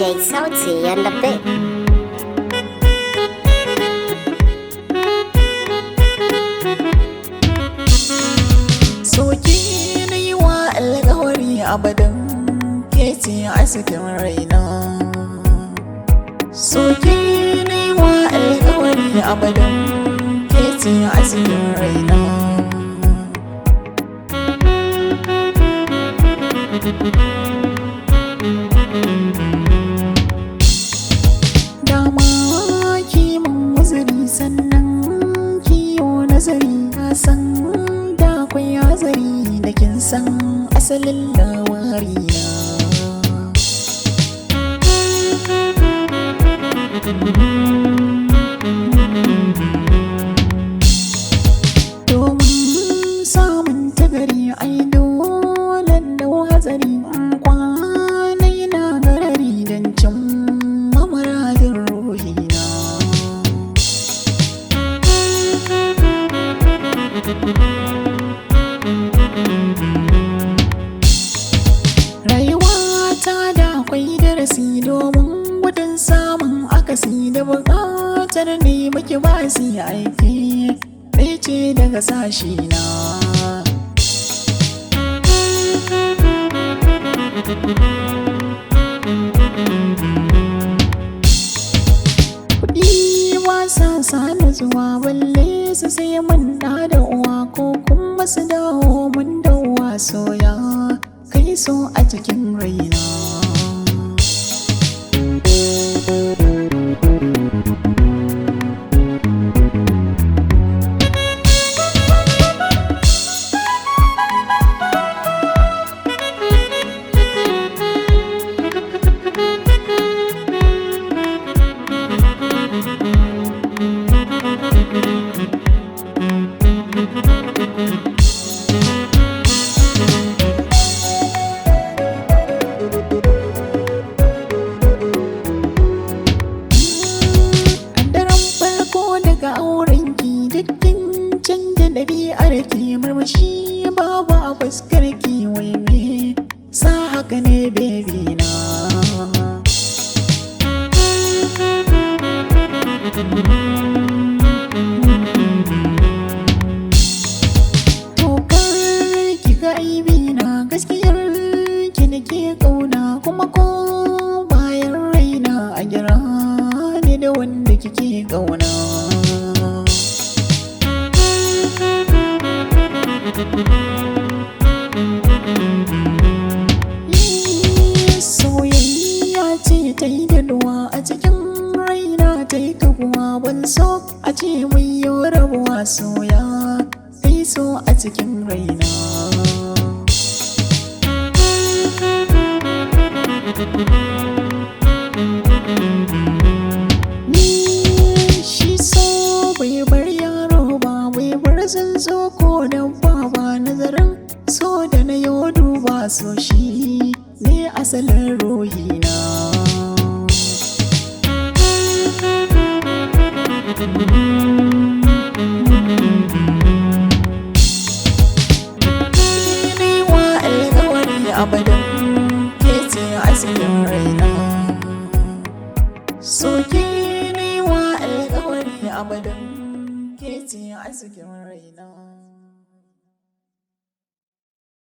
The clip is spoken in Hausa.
DJ Sauti and the Big. Soki na yi wa alkawari abadan ke ce a cikin raina. Soki na yi wa alkawari abadan ke ce a cikin raina. Dama ki mun wuzuri sannan kiyo nazari na san da akwai hazari da kin san asalin labari na. Domin samun tagari ai dole dau hatsari in kwana yana garari don cin mamuradin ruhina. Rayuwa ta da akwai darasi domin gudun samun akasi da buƙatar ne muke basi aiki ɗaya ce daga sashi na. Kuɗi wasa sa nutsuwa balle su sai mun da da uwa ko kuma su dawo mun da uwa soya kai so a cikin raina. A daren farko daga aurenki dukkin canja ɗabi'ar ki murmushi babu a fuskar ki wai me sa haka ne baby na. Tokar ki ga aibi na gaskiyar ki nake kauna kuma ko bayan raina a gira ni da wanda kike kauna. Soyayya ce ta yi daduwa a cikin raina ta yi kaguwa ban so a ce mun yi rabuwa soya kai so a cikin raina. Ni shi so bai bar yaro ba bai bar tsuntsu ko dabba ba nazarin so da na yau duba so shi ne asalin ruhina. Ni wa alkawari abadan ke ce asalin raina. Soke ne wa alkawari abadan ke ce a cikin raina.